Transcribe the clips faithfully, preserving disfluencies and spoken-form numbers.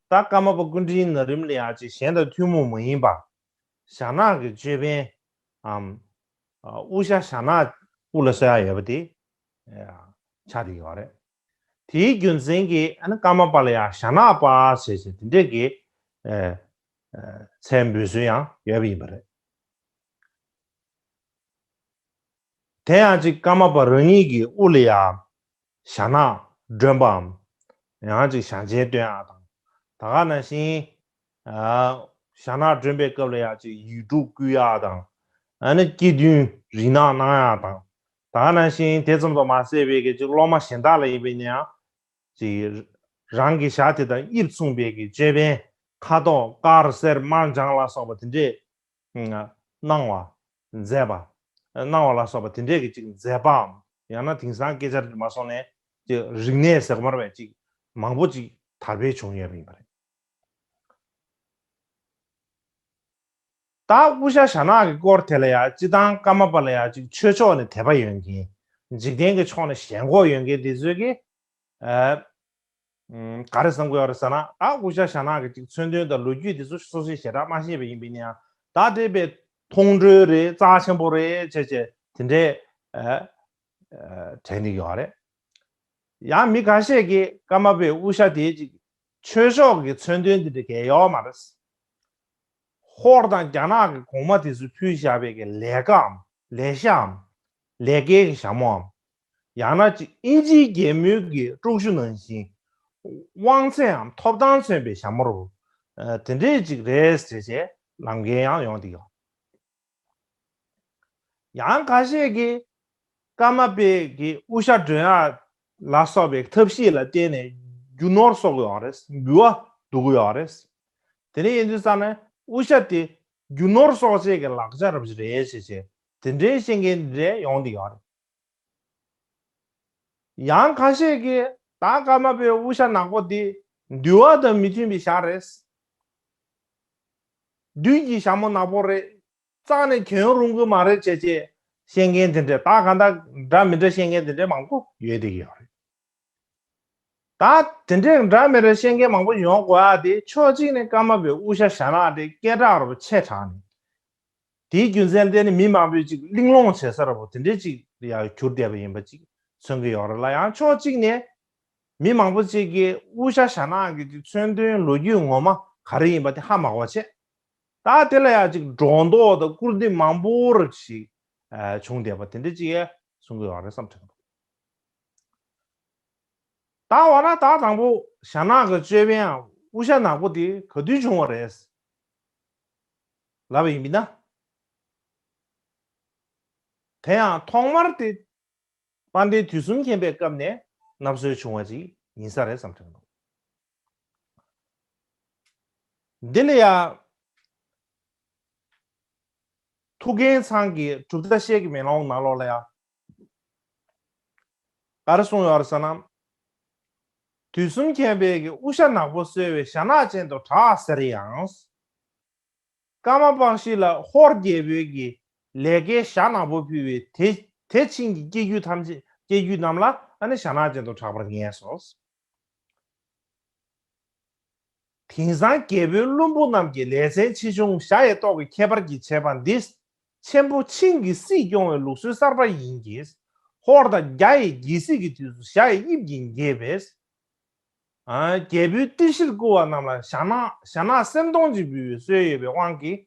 ད་ཀརྨ་པ་སྐུ་ཕྲེང་ན་རིམ་ལ་ཡང་ཅིག་གཞན་དང་ཐུན་མོང་མ་ཡིན་པ། ཞྭ་ནག་གི་ཅོད་པན་འམ། དབུ་ཞྭ་ཞྭ་ནག་དབུ་ལ་གསོལ་ཡག་ཡོད་པ་དེ་ཆགས་བསྡད་ཡོད་རེད། དེའི་རྒྱུ་མཚན་གྱིས་ཨ་ནི་ཀརྨ་པ་ལ་ཡང་ཞྭ་ནག་པ་ཟེར་ཞེས་དེ་འདྲས་ཀྱི་མཚན་འབོད་སྲོལ་ཡང་ཡོད་པ་ཡིན་པ་རེད། དེ་ཡང་ཅིག་ཀརྨ་པ་རང་ཉིད་ཀྱི་དབུ་ལ་ཡང་ཞྭ་ནག་སྒྲོན་པའམ། ཡང་ཅིག་ཞྭ་མཆན་སྟོན་ཡག་དང་། ད་ག་ནང་བཞིན་ཞྭ་ནག་སྒྲོན་པའི་སྐབས་ལ་ཡང་ཅིག་ཡིག་དྲུག་བསྐུལ་ཡག་དང་། ཨ་ནི་སྐྱེ་བདུན་རིགས་ནག་གནང་ཡག་དང་། ད་ག་ནང་བཞིན་དེ་ཙམ་དུ་མ་ཟད་པའི་གི་ཅིག་སློབ་མ་གཞན་དག་ལ་ཡིན་པས་ན་ཡང་ཅིག་རང་གི་ཞྭ་དེ་དང་དབྱིབས་མཚུངས་པའི་གི་ཅོད་པན་ཁ་དོག་དཀར་སེར་དམར་ལྗང་ལ་སོགས་པ་དེ་འདྲས་གནང་བ་མཛད་པ། གནང་བ་ལ་སོགས་པ་དེ་འདྲས་ཀྱི་ཅིག་མཛད་པའམ། ཡང་ན་དེང་སང་སྐད་ཆ་རེད་མ་སོང་ནས་ཅིག་རིག་གནས་ཟེར་དགོས་མ་རེད་པས། ཅིག་མང་པོ་ཅིག་དར་སྤེལ་བྱུང་ཡོད་པ་ཡིན་པ་རེད། ད་དབུ་ཞྭ་ཞྭ་ནག་གི་སྐོར་དེ་ལ་ཡང་སྤྱི་བཏང་ཀརྨ་པ་ལ་ཡང་ཅིག་ཆོས་ཕྱོགས་ནས་དད་པ་ཡོད་མཁན། འཇིག་རྟེན་གྱི་ཕྱོགས་ནས་ཞེན་ཁོག་ཡོད་མཁན་དེ་ཚོས་ཀྱིས། ཨ། ཨུམ། ག་རེ་བསམ་གྱི་ཡོད་རེད་ཟེར་ན། ད་དབུ་ཞྭ་ཞྭ་ནག་གི་ཅིག་མཚོན་དོན་དང་ལོ་རྒྱུས་དེ་ཚོ་སོ་སོའི་ཞེ་དྲག་མ་ཤེས་པ་ཡིན་པས་ན་ཡང་། ད་དེ་བས་མཐོང་གྲོལ་རེད། རྩ་ཆེན་པོ་རེད་བྱས་བྱས་དེ་འདྲས། ཨ། ཨ། དྲན་གྱི་ཡོད་རེད། ཡང་མི་ཁ་ཤས་ཀྱིས་ཀརྨ་པའི་དབུ་ཞྭ་དེ་ཅིག་ཆོས་ཕྱོགས་ཀྱི་མཚོན་དོན་དེ་འདྲ་གང་ཡང་ཡོད་མ་རེད། ཧོར་དང་རྒྱ་ནག་གི་གོང་མ་དེ་ཚོས་ཕུལ་བཞག་པའི་གི་ལས་ཀའམ། ལས་ཤའམ། ལས་ཀའི་གི་ཞྭ་མོའམ། ཡང་ན་ཅིག་དབྱིན་ཇིའི་རྒྱལ་མོའི་གི་དཀྲུག་ཤུ་ནང་བཞིན་དབང་ཚད་འམ་ཐོབ་ཐང་མཚོན་པའི་ཞྭ་མོ་རུ། ཨ། དེ་འདྲས་ཅིག་རེད་ཟེར་བྱས་ལབ་མཁན་ཡང་ཡོང་བསྡད་ཡོད། ཡང་ཁ་ཤས་ཀྱིས་ཀརྨ་པའི་གི་དབུ་ཞྭ་སྒྲོན་ཡག་ལ་སོགས་པའི་ཐབས་ཤེས་ལ་བརྟེན་ནས་རྒྱུ་ནོར་གསོག་གི་ཡོད་རེད། འབུལ་བ་བསྡུ་གི་ཡོད་རེད། དེ་འདྲ་ཡིན་དུས་ཙང་ནས་དབུ་ཞྭ་དེ་རྒྱུ་ནོར་གསོག་བྱེད་ཀྱི་ལག་ཆ་རབ་ཅིག་རེད་ཟེར་བྱས་དེ་འདྲའི་བཤད་མཁན་དེ་འདྲ་ཡོང་བསྡད་ཡོད་རེད། ཡང་ཁ་ཤས་ཀྱིས་ད་ཀརྨ་པའི་དབུ་ཞྭ་ནག་པོ་འདི་འདུལ་བ་དང་མི་མཐུན་པའི་ཞྭ་རེད། བདུད་ཀྱི་ཞྭ་མོ་ནག་པོ་རེད། རྩ་ནས་གྱོན་རུང་གི་མ་རེད་བྱས་བྱས་བཤད་མཁན་དེ་འདྲ། ད་གང་ལྟར་འདྲ་མི་འདྲ་བཤད་མཁན་དེ་འདྲ་མང་པོ་ཡོད་བསྡད་ཀྱི་ཡོད་རེད། ད་དེ་འདྲའི་འདྲ་མི་འདྲ་བཤད་མཁན་མང་པོ་ཡོང་དགོས་ཡག་དེ་ཕྱོགས་གཅིག་ནས་ཀརྨ་པའི་དབུ་ཞྭ་ཞྭ་ནག་དེ་སྐད་གྲགས་རབ་ཆེ་དྲགས་ནས། དེའི་རྒྱུ་མཚན་ལ་བརྟེན་ནས་མི་མང་པོས་ཅིག་གླེང་སློང་བྱེད་ས་ར་བོ་དེ་འདྲའི་ཅིག་ཡང་གྱུར་བསྡད་པ་ཡིན་པ་ཅིག་མཚོན་གྱི་ཡོད་རེད་ལ། ཡང་ཕྱོགས་གཅིག་ནས་མི་མང་པོ་ཅིག་གིས་དབུ་ཞྭ་ཞྭ་ནག་གི་ཅིག་མཚོན་དོན་ལོ་རྒྱུས་ངོ་མ་ག་རེ་ཡིན་པ་དེ་ཧ་མ་གོ་བྱས། ད་དེ་ལ་ཡང་ཅིག་སྒྲོ་འདོགས་དང་བསྐུར་འདེབས་མང་པོ་རུ་ཅིག་བྱུང་བསྡད་པ་དེ་འདྲ་ཅིག་ཡང་གསུང་གི་ཡོད་རེད་བསམ་དྲན་གྱི་འདུག་ད་འོ་ན་ད་དང་པོ་ཞྭ་ནག་གི་ཅོད་པན་ཡང་དབུ་ཞྭ་ནག་པོ་དེ་ག་དུས་བྱུང་བ་རེད་ལབ་པ་ཡིན་པས་ན། དེ་ཡང་ཐོག་མར་དེ་དཔལ་ལྡན་དུས་གསུམ་མཁྱེན་པའི་སྐབས་ནས་མནབ་སྲོལ་བྱུང་བ་ཅིག་ཡིན་ས་རེད་བསམ་དྲན་འདུག་འདི་ལ་ཡང་ཐུའུ་བཀྭན་ཚང་གི་གྲུབ་མཐའ་བཤད་ཀྱི་མེ་ལོང་ནང་ལོགས་ལ་ཡང་ག་རེ་གསུངས་ཡོད་རེད་ཟེར་ན། དུས་གསུམ་མཁྱེན་པས་ཀྱི་དབུ་ཞྭ་ནག་པོ་གསོལ་བའི་ཞྭ་ནག་ཅན་དུ་གྲགས་ཟེར་ཡང་། ཀརྨ་པ་ཤི་ལ་ཧོར་རྒྱལ་པོའི་གི་ལས་ཀའི་ཞྭ་ནག་པོ་ཕུལ་བའི་དེ་དེ་ཕྱིན་གྱི་སྐྱེ་རྒྱུད་ཐམས་ཅད་སྐྱེ་རྒྱུད་རྣམས་ལ་ཨ་ནི་ཞྭ་ནག་ཅན་དུ་གྲགས་པར་ངེས་སོ། དེང་སང་རྒྱལ་པོའི་བློན་པོ་རྣམས་ཀྱི་ལས་ཚན་ཆེ་ཆུང་ཞྭ་ཡི་ཏོག་གི་ཁྱད་པར་གྱིས་བྱས་པ་འདི་ཆེན་པོ་ཆིང་གི་སྲིད་སྐྱོང་བའི་ལུགས་སྲོལ་གསར་པ་ཡིན་གྱི། ཧོར་དང་རྒྱ་ཡི་རྒྱལ་སྲིད་ཀྱི་དུས་སུ་ཞྭ་ཡི་དབྱིབས་ཀྱིས་འགེབས་པས། ཨ། རྒྱལ་པོའི་ཏི་ཤྲིར་བཀུར་བ་རྣམས་ལ་ཞྭ་ནག་ཞྭ་ནག་སེམས་གཏོང་ཅིག་འབུལ་བའི་སྲོལ་ཡོད་པའི་དབང་གིས།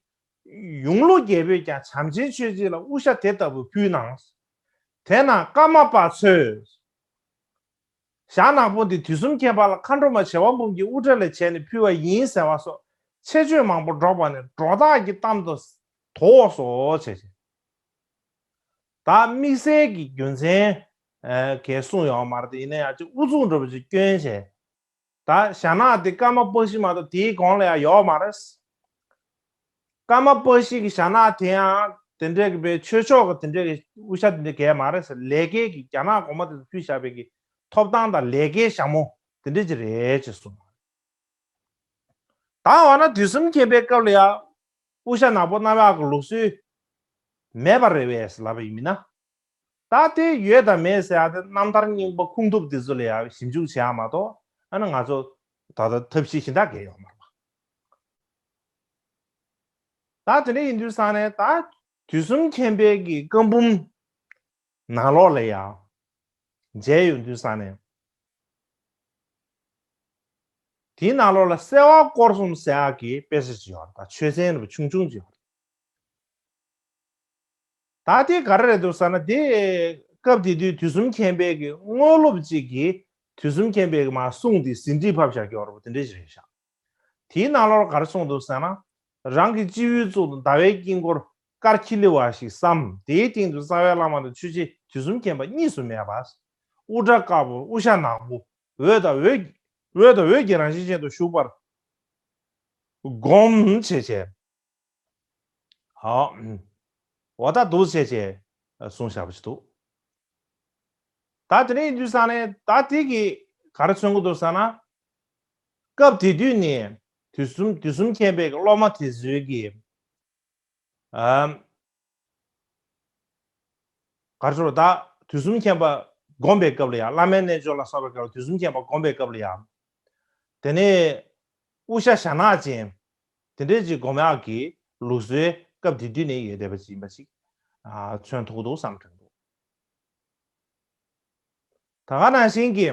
ཡུང་ལོ་རྒྱལ་པོས་ཀྱང་བྱམས་ཆེན་ཆོས་རྗེ་ལ་དབུ་ཞྭ་དེ་ལྟ་བུ་ཕུལ་གནང་། དེས་ན་ཀརྨ་པ་ཚོས། ཞྭ་ནག་པོ་འདི་དུས་གསུམ་མཁྱེན་པ་ལ་མཁའ་འགྲོ་མ་བྱེ་བ་འབུམ་གྱི་དབུ་སྐྲ་ལས་བྱས་ནས་ཕུལ་བ་ཡིན་ཟེར་བ་སོགས་ཆེ་བརྗོད་མང་པོ་སྒྲོག་པ་ནི་སྒྲོ་བཏགས་ཀྱི་གཏམ་དུ་དོགས་སོ་བྱས་ཤིང་། ད་དམིགས་བསལ་གྱི་རྒྱུ་མཚན་གས་གསུངས་ཡོད་མ་རེད་དེ། ཡིན་ན་ཡང་ཅིག་དབུ་ཚུགས་འདྲ་པོ་ཅིག་བསྐྱོན་བྱས། ད་ཞྭ་ནག་དེ་ཀརྨ་པ་ཤི་མ་གཏོགས་དེའི་གོང་ལ་ཡང་ཡོད་མ་རེད། ཀརྨ་པ་ཤི་གི་ཞྭ་ནག་དེ་ཡང་དེ་འདྲའི་གི་པའི་ཆོས་ཕྱོགས་ཀྱི་དེ་འདྲའི་གི་དབུ་ཞྭ་དེ་འདྲ་གས་མ་རེད་ཟེར། ལས་ཀའི་གི་རྒྱ་ནག་གོང་མ་དེ་ཚོ་ཕུལ་བཞག་པའི་གི་ཐོབ་ཐང་དང་ལས་ཀའི་ཞྭ་མོ་དེ་འདྲ་ཅིག་རེད་ཅེས་གསུངས། ད་འོ་ན་དུས་གསུམ་མཁྱེན་པའི་སྐབས་ལ་ཡང་དབུ་ཞྭ་ནག་པོ་གནང་ཡག་གི་ལུགས་སྲོལ་མེད་པ་རེད་པས་ལབ་པ་ཡིན་མིན་ན། ད་དེ་ཡོད་དང་མེད་ཟེར་ཡག་དེ་རྣམ་ཐར་རྙིང་པ་ཁུངས་ཐུབ་དེ་ཚོ་ལ་ཡང་ཞིབ་འཇུག་བྱེད་ཡག་མ་གཏོགས། ཨ་ནི་ང་ཚོ་ ད་ལྟ་ཐབས་ཤེས་གཞན་དག་གང་ཡང་ཡོད་མ་རེད་པ། ད་དེ་འདྲ་ཡིན་དུས་ཙང་ནས་ད་དུས་གསུམ་མཁྱེན་པའི་གི་བཀའ་འབུམ་ནང་ལོགས་ལ་ཡང་མཇལ་ཡོང་དུས་ཙང་ནས། དེའི་ནང་ལོགས་ལ་གསལ་བ་སྐོར་གསུམ་ཟེར་ཡག་གི་དཔེ་ཆ་ཅིག་ཡོད་རེད། ད་ཆོས་ཚན་རིམ་པ་ཆུང་ཆུང་ཅིག་ཡོད་རེད། ད་དེ་ག་རེ་རེད་འདུག་ཟེར་ན། དེ་སྐབས་དེ་དུས་དུས་གསུམ་མཁྱེན་པའི་གི་དངོས་སློབ་ཅིག་གིས་དུས་གསུམ་མཁྱེན་པའི་གི་མར་གསུང་དེ་ཟིན་བྲིས་ཕབ་བཞག་ཡོད་རེད་པ། དེ་འདྲ་ཞིག་རེད་ཤག། དེའི་ནང་ལོགས་ག་རེ་གསུངས་འདུག་ཟེར་ན། རང་གི་སྤྱི་བོའི་གཙུག་ཏུ་ཟླ་བའི་དཀྱིལ་འཁོར་དཀར་ཁྱི་ལི་བ་ཞིག་བསམ། དེའི་སྟེང་དུ་རྩ་བའི་བླ་མ་དང་ཆོས་རྗེ་དུས་གསུམ་མཁྱེན་པ་གཉིས་སུ་མེད་པ། དབུ་སྐྲ་དཀར་པོ་དབུ་ཞྭ་ནག་པོ། འོད་དང་འོད་འོད་དང་འོད་ཀྱི་རང་བཞིན་ཅན་དུ་བཞུགས་པར་བསྒོམ་བྱས་བྱས། ཧོ། འོ་ད་འདུག་བྱས་བྱས་གསུངས་བཞག་པ་ཞིག་འདུག། ད་དེ་ནས་ཡིན་དུས་ཙང་ནས་ད་དེ་གིས་ག་རེ་མཚོན་གྱི་འདུག་ཟེར་ན། སྐབས་དེ་དུས་ནས་དུས་གསུམ་དུས་གསུམ་མཁྱེན་པའི་སློབ་མ་དེ་ཚོའི་གི། ཨམ། ག་རེ་ཟེར་བ། ད་དུས་གསུམ་མཁྱེན་པ་བསྒོམ་པའི་སྐབས་ལ་ཡང་། བླ་མའི་རྣལ་འབྱོར་ལ་སོགས་པའི་སྐབས་ལ་དུས་གསུམ་མཁྱེན་པ་བསྒོམ་པའི་སྐབས་ལ་ཡང་། དེ་ནས་དབུ་ཞྭ་ཞྭ་ནག་ཅན་དེ་འདྲས་ཅིག་སྒོམ་ཡག་གི་ལུགས་སྲོལ་སྐབས་དེ་དུས་ནས་ཡོད་བསྡད་པ་ཅིག་ཡིན་པ་ཅིག། ཨ། མཚོན་ཐུབ་ཀྱི་འདུག་བསམ་དྲན་འདུག། ད་ག་ནང་བཞིན་གྱི་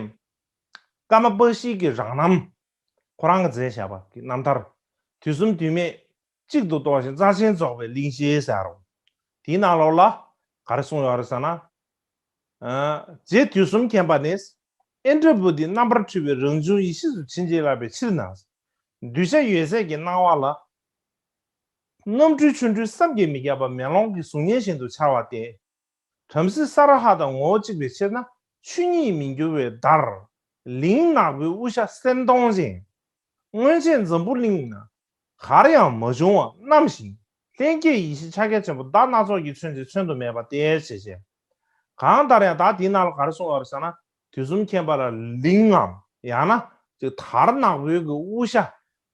ཀརྨ་པཀྴི་གི་རང་རྣམ། ཁོ་རང་གིས་མཛད་བཞག་པ་གི་རྣམ་ཐར། དུས་གསུམ་དུས་མེད་གཅིག་ཏུ་རྟོགས་ཤིང་རྩ་ཆེན་རྫོགས་པའི་གླིང་བཞི་ཟེར་རོ། དེའི་ནང་ལོགས་ལ་ག་རེ་གསུངས་ཡོད་རེད་ཟེར་ན། ཨ། རྗེ་དུས་གསུམ་མཁྱེན་པ་ནི། ཨིནྡྲ་བྷུ་ཏི་རྣམ་པར་འཕྲུལ་པའི་རང་བྱུང་ཡེ་ཤེས་སུ་བྱིན་གྱིས་བརླབས་པའི་ཕྱིར་ན། གདུལ་བྱ་ཡོད་ཚད་ཀྱི་སྣང་བ་ལ། རྣམ་འཕྲུལ་ཆོ་འཕྲུལ་བསམ་གྱིས་མི་ཁྱབ་པ་མེ་ལོང་གི་གཟུགས་བརྙན་བཞིན་དུ་འཆར་བ་སྟེ། བྲམ་ཟེ་ས་ར་ཧ་དང་ངོ་བོ་གཅིག་པའི་ཕྱིར་ན་ཆོས་ཉིད་མི་འགྱུར་བའི་བརྡར། ལིང་ནག་པོའི་དབུ་ཞྭ་སེར་མདོག་ཅན། སྔོན་ཆད་འཛམ་བུ་གླིང་ན་གར་ཡང་མ་བྱུང་བ་རྣམ་བཞིན་ལྷན་སྐྱེས་ཡེ་ཤེས་ཕྱག་རྒྱ་ཆེན་པོ་བརྡ་སྣ་ཚོགས་ཀྱིས་མཚོན་ཅིང་མཚོན་དུ་མེད་པ་སྟེ་ཞེས་བྱས། གང་ལྟར་ཡང་ད་དེའི་ནང་ལ་ག་རེ་གསུངས་ཡོད་རེད་ཟེར་ན། དུས་གསུམ་མཁྱེན་པ་ལ་ལིང་ངམ་ཡང་ན་ཅིག་དར་ནག་པོའི་གི་དབུ་ཞྭ་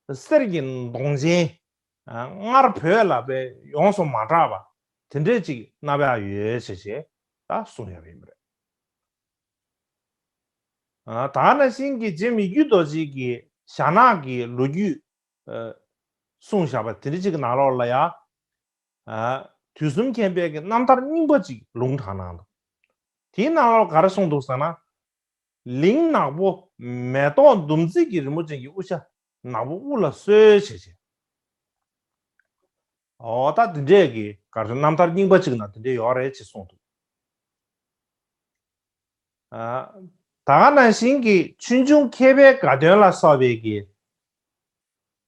གསེར་གྱི་མདོག་ཅན། ཨ། སྔར་བོད་ལ་དཔེ་ཡོངས་སུ་མ་གྲགས་པ་དེ་འདྲས་ཅིག་རྣམ་པ་ཡོད་ཅེས་བྱས་ད་གསུངས་ཡོད་པ་ཡིན་པ་རེད། ཨ། ད་ག་ནང་བཞིན་གྱི་རྗེ་མི་བསྐྱོད་རྡོ་རྗེ་གིས་ཞྭ་ནག་གི་ལོ་རྒྱུས། ཨ། གསུངས་བཞག་པ་དེ་འདྲ་ཅིག་གི་ནང་ལོགས་ལ་ཡང་། ཨ། དུས་གསུམ་མཁྱེན་པའི་གི་རྣམ་ཐར་རྙིང་པ་ཅིག་ལུང་དྲངས་གནང་འདུག། དེའི་ནང་ལོགས་ག་རེ་གསུངས་འདུག་ཟེར་ན། ལིང་ནག་པོ་མེ་ཏོག་ཟླུམ་རྩེ་གི་རི་མོ་ཅན་གྱི་དབུ་ཞྭ་ནག་པོ་དབུ་ལ་གསོལ་བྱས་བྱས། འོ་ད་འདི་འདྲས་ཀྱི་ག་རེ་རྣམ་ཐར་རྙིང་པ་ཅིག་ན་འདི་འདྲས་ཡོད་རེད་ཅེས་གསུངས་འདུག། ཨ། ད་ག་ནང་བཞིན་གྱི་ཆོས་འབྱུང་མཁས་པའི་དགའ་སྟོན་ལ་སོགས་པའི་གི།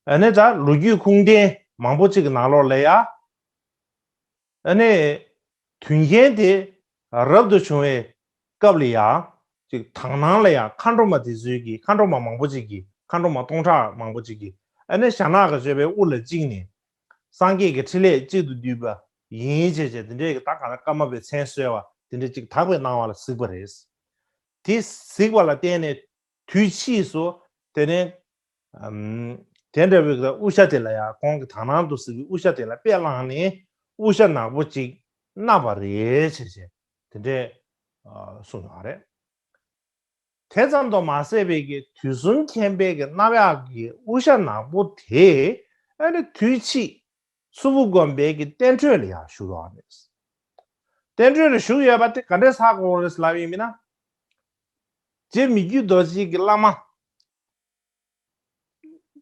ཨ་ནི་ད་ལོ་རྒྱུས་ཁུངས་ལྡན་མང་པོ་ཅིག་གི་ནང་ལོགས་ལ་ཡ། ཨ་ནི་དོན་རྐྱེན་དེ་རབ་ཏུ་བྱུང་བའི་སྐབས་ལ་ཡ། ཅིག་དག་སྣང་ལ་ཡ་མཁའ་འགྲོ་མ་དེ་ཚོའི་གི་མཁའ་འགྲོ་མ་མང་པོ་ཅིག་གི་མཁའ་འགྲོ་མ་སྟོང་ཕྲག་མང་པོ་ཅིག་གི་ཨ་ནི་ཞྭ་ནག་གི་སྤྱོད་པའི་དབུ་ལ་བཅིངས་ནས། སངས་རྒྱས་ཀྱི་ཕྲིན་ལས་གཅིག་ཏུ་བསྡུས་པ་ཡིན་ཞེས་བྱས་དེ་འདྲའི་གི་ད་ག་ན་ཀརྨ་པའི་མཚན་གསོལ་བ་དེ་འདྲ་ཅིག་དག་པའི་སྣང་བ་ལ་གཟིགས་པ་རེད། དེ་གཟིགས་པ་ལ་བརྟེན་ནས་དུས་ཕྱིས་སུ་དེ་ནས། ཨམ། དེ་འདྲ་བའི་གི་དབུ་ཞྭ་དེ་ལ་ཡང་ཁོང་གི་དག་སྣང་དུ་གཟིགས་པའི་དབུ་ཞྭ་དེ་ལ་དཔེ་བླངས་ནས་དབུ་ཞྭ་ནག་པོ་ཅིག་གནང་བ་རེད་ཅེས་བྱས་དེ་འདྲས། ཨ། གསུངས་ཡོད་རེད། དེ་ཙམ་དུ་མ་ཟད་པའི་གི་དུས་གསུམ་མཁྱེན་པའི་གི་རྣམ་གཡག་གི་དབུ་ཞྭ་ནག་པོ་དེ་ཨ་ནི་དུས་ཕྱིས་མཚུར་ཕུ་དགོན་པའི་གི་བསྟན་ཁྲོད་ལ་ཡང་བཞུགས་ཡོད་རེད། བསྟན་ཁྲོད་ལ་བཞུགས་ཡོད་པ་དེ་ག་འདྲས་ཧ་གོ་རེད་ལབ་ཡིན་མིན་ན། རྗེ་མི་བསྐྱོད་རྡོ་རྗེ་གི་བླ་མ།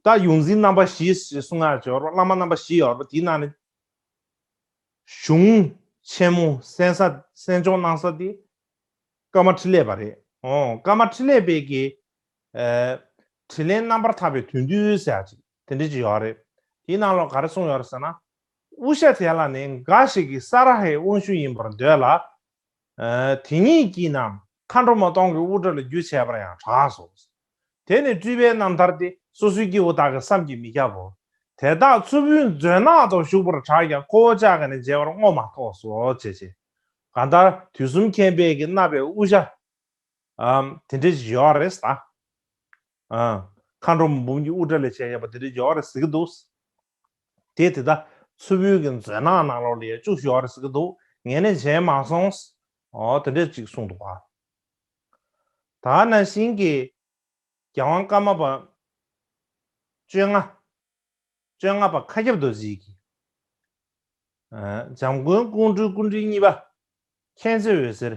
ད་ཡོངས་འཛིན་རྣམ་པ་བཞི་ཞེས་གསུང་ཡག་ཡོད་རེད། བླ་མ་རྣམ་པ་བཞི་ཡོད་རེད། དེའི་ནང་ནས་གཞུང་ཆེན་མོ་གསན་ས་གསན་སྦྱོང་གནང་ས་དེ་ཀརྨ་འཕྲིན་ལས་པ་རེད། ཨོ། ཀརྨ་འཕྲིན་ལས་པའི་གི། ཨ། དྲིན་ལན་རྣམ་པར་ཐར་པའི་དོན་བསྡུས་ཟེར་ཡག་ཅིག་དེ་འདྲ་ཅིག་ཡོད་རེད། དེའི་ནང་ལོགས་ག་རེ་གསུངས་ཡོད་རེད་ཟེར་ན། དབུ་ཞྭ་དེ་ལ་ནི་འགའ་ཞིག་གིས་ས་ར་ཧའི་དབང་ཕྱུག་ཡིན་པར་འདོད་ལ། ཨ། དེ་ཉིད་ཀྱིས་ནམ་མཁའ་འགྲོ་མ་སྟོང་གི་དབུ་སྐྲ་ལ་རྒྱུ་བྱས་པར་ཡང་གྲགས་སོ། དེ་ནི་སྤྲུལ་པའི་རྣམ་ཐར་ཏེ་སོ་སོའི་སྐྱེ་བོ་དག་གིས་བསམ་གྱིས་མི་ཁྱབ་བོ། དེ་དག་མཚུར་ཕུའི་མཛོད་ནག་ཏུ་བཞུགས་པར་གྲགས་ཀྱང་ཁོ་བོ་ཅག་གིས་ནི་མཇལ་བར་བསྔོ་མ་ཐོགས་སོ་ཅེས་བྱས། གང་ལྟར་དུས་གསུམ་མཁྱེན་པས་ཀྱིས་གནང་བའི་དབུ་ཞྭ། ཨམ། དེ་འདྲ་ཞིག་ཡོད་རེད་ད། ཨ། མཁའ་འགྲོ་མ་འབུམ་གྱི་དབུ་སྐྲ་ལས་བྱས་ཡོད་པ་དེ་འདྲ་ཡོད་རེད་ཟེར་གྱི་འདུག། དེ་དེ་ལྟར་མཚུར་ཕུའི་གི་མཛོད་ནག་ནང་ལོགས་ལ་ཡ་བཅུག་ཡོད་རེད་ཟེར་གྱི་འདུག། ངས་ནི་མཇལ་མ་སོང་། ཨོ། དེ་འདྲ་ཅིག་གསུངས་འདུག་ག། ད་ནང་བཞིན་གྱི་རྒྱལ་དབང་ཀརྨ་པ་ བཅོ་ལྔ། བཅོ་ལྔ་པ་མཁའ་ཁྱབ་རྡོ་རྗེ་གིས། ཨ། འཇམ་མགོན་ཀོང་སྤྲུལ་སྐུ་ཕྲེང་གཉིས་པ་མཁྱེན་བརྩེ་འོད་ཟེར།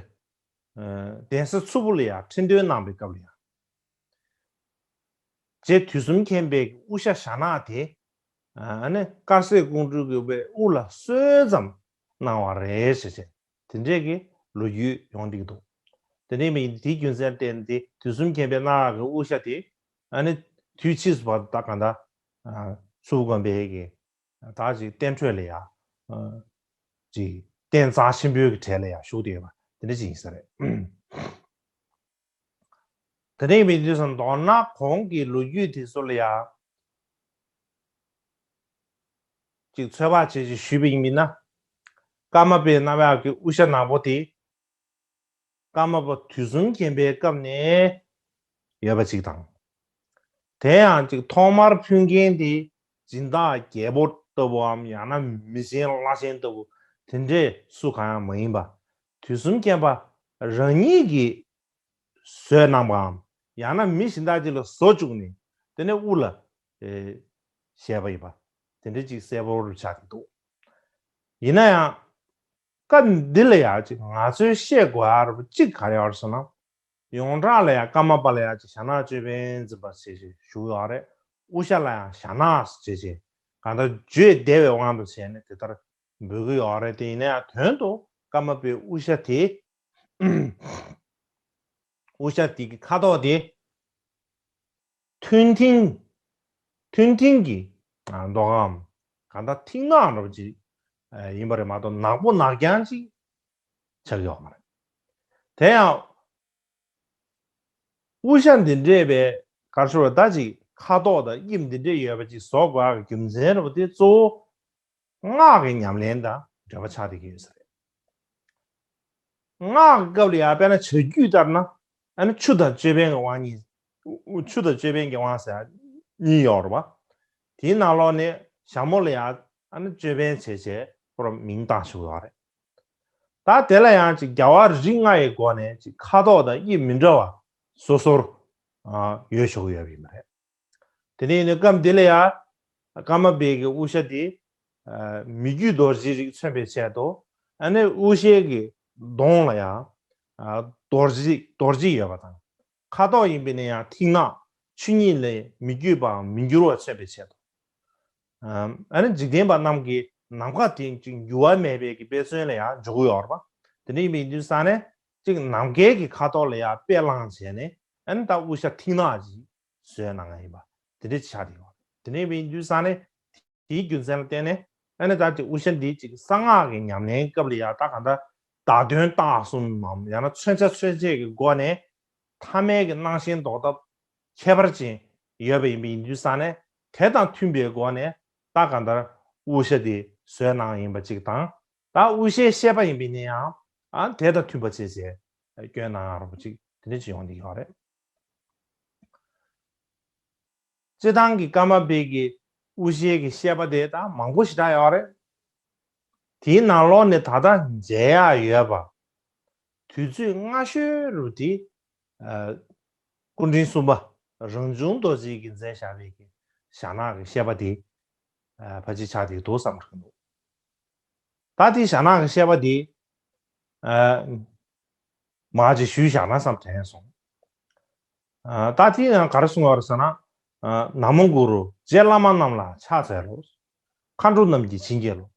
ཨ། གདན་ས་མཚུར་ཕུ་ལ་ཡང་ཁྲི་འདོན་གནང་བའི་སྐབས་ལ་ཡང་། རྗེ་དུས་གསུམ་མཁྱེན་པའི་དབུ་ཞྭ་ཞྭ་ནག་དེ། ཨ་ནི་དཀར་སེར་ཀོང་སྤྲུལ་གྱི་དབུ་ལ་གསོལ་ཙམ་གནང་བ་རེད་ཟེར་བྱས། དེ་འདྲས་ཀྱི་ལོ་རྒྱུས་ཡོང་བསྡད་ཀྱི་འདུག་དེ་ནས་མི་དེའི་རྒྱུ་མཚན་བརྟེན་ཏེ་དུས་གསུམ་མཁྱེན་པའི་སྣ་ལྔ་གི་དབུ་ཞྭ་དེ། ཨ་ནི་དུས་ཕྱིས་སུ་བར་དུ་ད་གང་ལྟར། ཨ། མཚུར་ཕུ་དགོན་པའི་གི་ད་ཅིག་བསྟན་འགྲོའི་ལ་ཡ། ཨ། ཅིག་རྟེན་གཙང་ཆེན་པོའི་གི་གྲས་ལ་ཡ་བཞུགས་བསྡད་ཡོད་པ་དེ་འདྲ་ཅིག་ཡིན་ས་རེད། དེ་ནས་མི་དུས་སུ་མདོར་ན་གོང་གི་ལོ་རྒྱུས་དེ་ཚོ་ལ་ཡ་ཅིག་ཚོད་དཔག་བྱས་ཅིག་ཞུས་པ་ཡིན་ན། ཀརྨ་པའི་རྣམ་གཡར་གྱི་དབུ་ཞྭ་ནག་པོ་དེ། ཀརྨ་པ་དུས་གསུམ་མཁྱེན་པའི་སྐབས་ནས་ཡོད་པ་ཅིག་དང་། དེ་ཡང་ཅིག་ཐོག་མར་ཕུལ་མཁན་དེ་སྦྱིན་བདག་རྒྱལ་པོ་ལྟ་བུའམ་ཡང་ན་མི་ཆེན་བླ་ཆེན་ལྟ་བུ་དེ་འདྲས་སུ་གང་ཡང་མ་ཡིན་པ། དུས་གསུམ་མཁྱེན་པ་རང་ཉིད་ཀྱིས་བཟོས་གནང་པའམ། ཡང་ན་མི་གཞན་དག་ཅིག་ལ་བཟོ་བཅུག་ནས་དེ་ནས་དབུ་ལ། ཨེ། བཞེས་པ་ཡིན་པ། དེ་འདྲ་ཅིག་གསལ་པོ་རུ་ཆགས་ཀྱི་འདུག་ཡིན་ན་ཡང་། སྐབས་འདི་ལ་ཡང་ཅིག་ང་ཚོས་ཤེས་དགོས་ཡག་རུ་གཅིག་ག་རེ་ཡོད་རེད་ཟེར་ན། ཡོངས་གྲགས་ལ་ཡང་ཀརྨ་པ་ལ་ཡང་ཅིག་ཞྭ་ནག་ཅོད་པན་འཛིན་པ་ཞེས་ཞུ་ཡོད་རེད། དབུ་ཞྭ་ལ་ཡང་ཞྭ་ནག་ཅེས་བྱས། གང་ལྟར་བརྗོད་བདེ་བའི་དབང་དུ་བྱས་ནས་དེ་ལྟར་འབོད་ཀྱི་ཡོད་རེད། དེ་ཡིན་ན་ཡང་དོན་དུ་ཀརྨ་པའི་དབུ་ཞྭ་དེ། དབུ་ཞྭ་དེ་གི་ཁ་དོག་དེ། མཐོན་མཐིང་། མཐོན་མཐིང་གི། ཨ། མདོག་གམ། གང་ལྟར་མཐིང་ནག་འདྲ་པོ་ཅིག་ཨ། ཡིན་པ་རེད་མ་གཏོགས་ནག་པོ་ནག་རྐྱང་ཅིག་ཆགས་ཡོད་མ་རེད། དེ་ཡང་། དབུ་ཞྭ་འདི་འདྲས་པའི་གར་ཤོར་བ་ད་ཅིག་ཁ་དོག་དང་དབྱིབས་འདི་འདྲས་ཡོད་པ་ཅིག་བཟོ་དགོས་ཡག་གི་རྒྱུ་མཚན་རེད་པ། དེ་གཙོ་བོ་སྔགས་ཀྱི་ཉམས་ལེན་དང་འབྲེལ་བ་ཆགས་བསྡད་ཀྱི་ཡོད་ས་རེད། སྔགས་ཀྱི་སྐབས་ལ་ཡང་དཔེར་ན་བྱ་རྒྱུད་ལྟར་ན། ཨ་ནི་ཆུ་དང་ཅོད་པན་གྱི་དབང་གཉིས། ཆུ་དང་ཅོད་པན་གྱི་དབང་ཟེར་གཉིས་ཡོད་རེད་པ། དེའི་ནང་ལོགས་ནས་ཞྭ་མོ་ལ་ཡང་ཨ་ནི་ཅོད་པན་བྱས་བྱས་ཁོ་རང་མིང་བཏགས་བཞག་ཡོད་རེད། ད་དེ་ལ་ཡང་ཅིག་རྒྱལ་བ་རིགས་ལྔ་ཡི་སྒོ་ནས་ཅིག་ཁ་དོག་དང་དབྱིབས་མི་འདྲ་བ་སོ་སོར། ཨ། ཡོད་ཆོག་གི་ཡོད་པ་ཡིན་པ་རེད། དེ་ནས་ནི་སྐབས་འདི་ལ་ཡང་ཀརྨ་པའི་གི་དབུ་ཞྭ་དེ། ཨ། མི་བརྒྱུད་རྡོ་རྗེའི་རིགས་མཚོན་པའི་ཆེད་དུ། ཨ་ནི་དབུ་ཞྭའི་གི་གདོང་ལ་ཡང་། ཨ། རྡོ་རྗེ་རྡོ་རྗེ་ཡོད་པ་དང་། ཁ་དོག་ཡིན་པས་ན་ཡང་མཐིང་ནག་ཆོས་ཉིད་ལས་མི་བརྒྱུད་པའམ་མི་འགྱུར་བ་མཚོན་པའི་ཆེད་དུ། ཨ་ནི་འཇིག་རྟེན་པ་རྣམས་ཀྱིས་ནམ་མཁའ་དེ་ཅིག་འགྱུར་བ་མེད་པའི་གི་དཔེ་མཚོན་ལ་ཡང་འཇོག་གི་ཡོད་རེད་པ། དེ་འདྲ་ཡིན་པའི་དུས་ཙང་ནས་ཅིག་ནམ་མཁའི་གི་ཁ་དོག་ལ་ཡང་དཔེ་བླངས་བྱས་ནས། ཨ་ནི་ད་དབུ་ཞྭ་མཐིང་ནག་ཅིག་བཟོས་གནང་ཡིན་པ་དེ་འདྲ་ཆགས་བསྡད་ཡོད་རེད། དེ་འདྲ་ཡིན་པའི་དུས་ཙང་ནས། དེའི་རྒྱུ་མཚན་ལ་བརྟེན་ནས། ཨ་ནི་ད་ཅིག་དབུ་ཞྭ་འདི་ཅིག་གསང་སྔགས་ཀྱི་ཉམས་ལེན་སྐབས་ལ་ཡང་ད་གང་ལྟར་བརྡ་དོན་རྟགས་གསུམ་མམ་ཡང་ན་མཚོན་བྱ་མཚོན་བྱེད་ཀྱི་སྒོ་ནས་ཐ་མལ་གྱི་སྣང་ཞེན་ཟློག་ཐབས་ཁྱད་པར་ཅན་ཡོད་པ་ཡིན་པ་ཡིན་དུས་ཙང་ནས། དེ་དང་མཐུན་པའི་སྒོ་ནས་ད་གང་ལྟར་དབུ་ཞྭ་འདི་བཟོས་གནང་ཡིན་པ་ཅིག་དང་། ད་དབུ་ཞྭའི་བཤད་པ་ཡིན་པ་ཡིན་ན་ཡང་། ཨ། དེ་དང་མཐུན་པ་བྱས་བྱས་སྐྱོན་གནང་ཡག་རོགས་པ་ཅིག་དེ་འདྲ་ཅིག་ཡོང་གི་ཡོད་རེད། སྤྱིར་བཏང་གི་ཀརྨ་པའི་གི་དབུ་ཞྭའི་གི་བཤད་པ་དེ་ད་མང་པོ་ཞེ་དྲག་ཡོད་རེད། དེའི་ནང་ལོགས་ནས་ད་ལྟ་མཇལ་ཡག་ཡོད་པ། དུས་ཚོད་སྔ་ཤོས་རུ་དེ། ཨ། སྐུ་ཕྲེང་གསུམ་པ་རང་བྱུང་རྡོ་རྗེ་གིས་མཛད་བཞག་པའི་གི་ཞྭ་ནག་གི་བཤད་པ་དེ། ཨ། ཕལ་ཆེར་ཆགས་བསྡད་འདུག་བསམ་གྱི་འདུག་ད་དེ་ཞྭ་ནག་གི་བཤད་པ་དེ། ཨ། མར་ཅིག་ཞུས་བཞག་ན་བསམ་དྲན་སོང་། ཨ། ད་དེ་ཡང་ག་རེ་གསུངས་པ་རེད་ཟེར་ན། ཨ། ན་མོ་གུ་རུ། རྗེ་བླ་མ་རྣམས་ལ་ཕྱག་འཚལ་ལོ། མཁའ་འགྲོ་རྣམས་ཀྱིས་བྱིན་གྱིས་རློབས།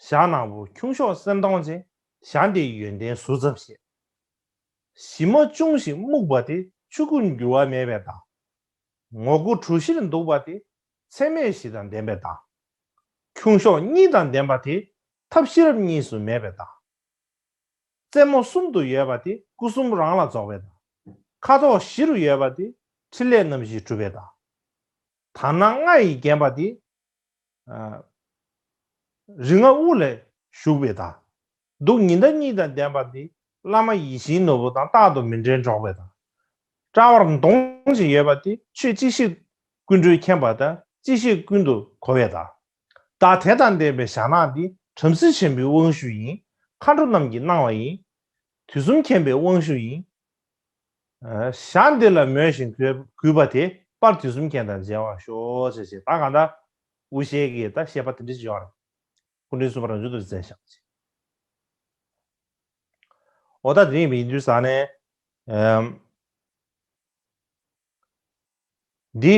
ཞྭ་ནག་པོ་ཁྱུང་གཤོག་སེམས་གཏོང་ཅན། ཞྭ་འདིའི་ཡོན་ཏན་ཟུར་ཙམ་བཤད། གཞི་མ་ཅུང་ཞིག་སྨུག་པ་དེ། ཆོས་སྐུར་འགྱུར་བ་མེད་པའི་བརྡ། ངོ་དགུ་གྲུ་བཞིར་འདུག་པ་དེ། མཚན་མེད་བཞི་དང་ལྡན་པའི་བརྡ། ཁྱུང་གཤོག་གཉིས་དང་ལྡན་པ་དེ། ཐབས་ཤེས་རབ་གཉིས་སུ་མེད་པའི་བརྡ། རྩེ་མོ་གསུམ་དུ་ཡོད་པ་དེ་སྐུ་གསུམ་རང་ལ་རྫོགས་པའི་བརྡ། ཁ་དོག་བཞི་རུ་ཡོད་པ་དེ་ཕྲིན་ལས་རྣམ་བཞི་གྲུབ་པའི་བརྡ། དར་སྣ་ལྔ་ཡིས་བརྒྱན་པ་དེ། ཨ། རིགས་ལྔ་དབུ་ལ་བཞུགས་པའི་བརྡ། གདུགས་ཉི་ཟླ་གཉིས་དང་ལྡན་པ་དེ་བླ་མ་ཡིད་བཞིན་ནོར་བུ་དང་རྟག་ཏུ་མི་འབྲལ་འགྲོགས་པའི་བརྡ། དཔྲལ་བར་མདོངས་ཤིག་ཡོད་པ་དེ་ཆོས་ཅི་ཤེས་ཀུན་གྲོལ་མཁྱེན་པ་དང་ཅི་ཤེས་ཀུན་ཏུ་གོ་བའི་བརྡ། བརྡ་དེ་དང་ལྡན་པའི་ཞྭ་ནག་འདི་བྲམ་ཟེ་ཆེན་པོའི་དབང་ཕྱུག་ཡིན། མཁའ་འགྲོ་རྣམས་ཀྱིས་གནང་བ་ཡིན། དུས་གསུམ་མཁྱེན་པའི་དབང་ཕྱུག་ཡིན། ཞྭ་འདི་ལ་མོས་ཤིང་གུས་གུས་པ་དེ་ པར་དུས་གསུམ་མཁྱེན་དང་མཇལ་བར་ཤོག་ཅེས་བྱས། ད་གང་ལྟར་དབུ་ཞྭའི་གི་ད་བཤད་པ་དེ་འདྲ་ཅིག་ཡོད་རེད། སྐུ་ཕྲེང་གསུམ་པ་རང་བྱུང་དུ་མཛད་བཞག་ཅིག་འོ་ད་དེ་རིང་ཡིན་དུས་ས་ནས་ཨམ། འདི།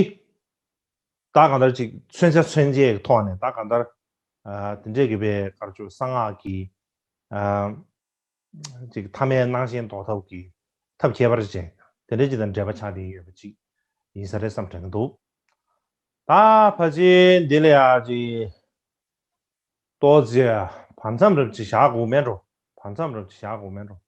ད་གང་ལྟར་ཅིག་མཚོན་ཆ་མཚོན་བྱེད་ཀྱི་ཐོག་ནས་ད་གང་ལྟར། ཨ། དེ་འདྲས་ཀྱི་པའི་དཀར་ཕྱོགས་གསང་སྔགས་ཀྱི། ཨ། ཅིག་ཐ་མལ་སྣང་ཞེན་ཟློག་ཐབས་ཀྱི་ཐབས་ཁྱད་པར་ཅན་དེ་འདྲས་ཅིག་དང་འབྲེལ་བ་ཆགས་ཏེ་ཡོད་པ་ཅིག་ཡིན་ས་རེད་བསམ་དྲན་གྱི་འདུག་ད་ཕལ་ཆེར་འདི་ལ་ཡ་ཅིག་ཏོག་ཙམ་བར་མཚམས་རབ་ཅིག་བཞག་དགོས་མེད་འགྲོ། བར་མཚམས་རབ་ཅིག་བཞག་དགོས་མེད་འགྲོ།